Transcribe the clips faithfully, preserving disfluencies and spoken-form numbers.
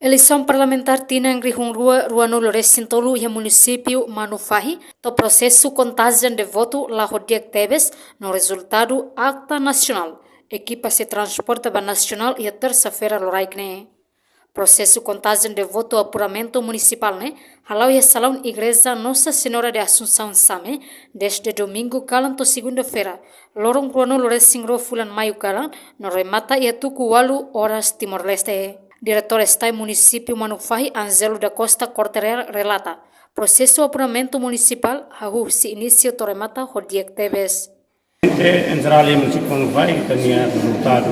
Eleisaun parlamentár tinan rihun rua ruanulu resin tolu iha munisípiu Manufahi, to'o prosesu kontajen de votu la ho di'ak tebes no rezultadu akta nasionál. Ekipa sei transporta ba nasionál iha tersa-feira loraik ne'e. Prosesu kontajen de votu apuramentu munisipál ne'e hala'o iha salaun igreja Nossa Senhora de Assunção Same, dezde domingu kalan to'o segunda-feira, loron ruanulu resin rua fulan maiu kalan, no remata iha tuku ualu oras Timor-Leste. Diretór STAE munisípiu Manufahi, Angelo da Costa Cortereal, relata, prosesu apuramentu munisipál hahú husi inísiu to'o remata ho di'ak tebes. Em geral, em município Manufahi, ita-nia rezultadu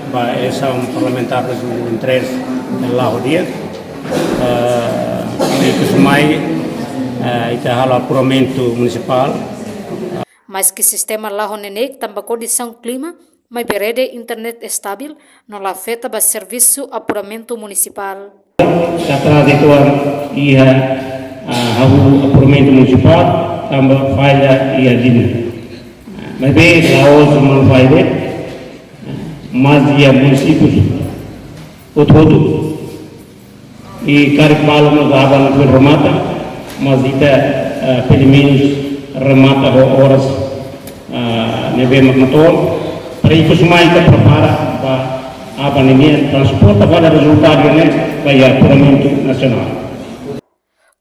ba eleisaun parlamentár dois mil e vinte e três la ho di'ak. Eh, ikus mai, eh, ita halo apuramentu munisipál. Maski sistema la ho neineik tanba kondisaun klima, maibé rede internet estabil, no la afeta ba servisu apuramentu munisipál. Atrazu uitoan iha, ah, hahú apuramentu munisipál, tanba falla iha liña. Maibé la'ós Manufahi de'it, mas iha munisípiu hotu-hotu. I karik balu no aban foin remata, mas ita, ah, pelumenus remata ho oras, ah, ne'ebé mak matoon. Para ikus mai ita prepara ba aban nian, transporta ba rezultadu ne'e ba iha apuramentu nasionál.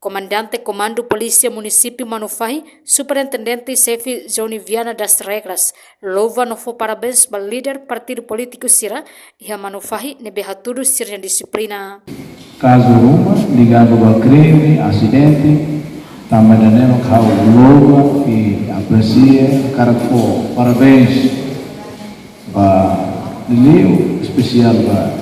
Komandante Komandu Polísia Munisípiu Manufahi, Superintendente Xefe Johnny Viana das Regras, louva no fó parabéns ba líder partidu polítiku sira iha Manufahi ne'ebé hatudu sira-nia dixiplina. Kazu ruma ligadu ba krime, asidente, tanba ida-ne'e mak ha'u louva i apresia, hakarak fó parabéns ba liuliu espesiál ba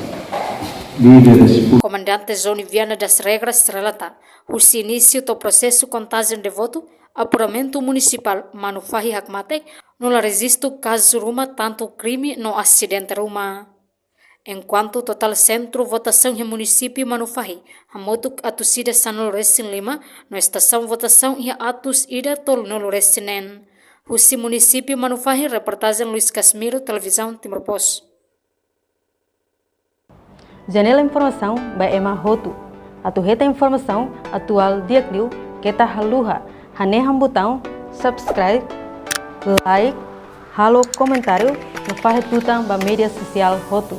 líderes pol- Komandante Johnny Viana das Regras relata, husi inísiu to'o prosesu kontajen de votu, apuramentu munisipál Manufahi hakmatek, no la rejistu kazu ruma tantu krime no asidente ruma. Enkuantu totál sentru votasaun iha munisípiu Manufahi hamutuk atus ida sanulu resin lima, no estasaun votasaun iha atus ida tolunulu resin neen. Husi munisípiu Manufahi, reportajen Luis Casimiro, Televizaun Timor Post. Janela informasaun ba ema hotu. Atu hetan informasaun atuál di'ak liu, keta haluha hanehan butaun subscribe, like, halo komentáriu, no fahe tutan ba média sosiál hotu.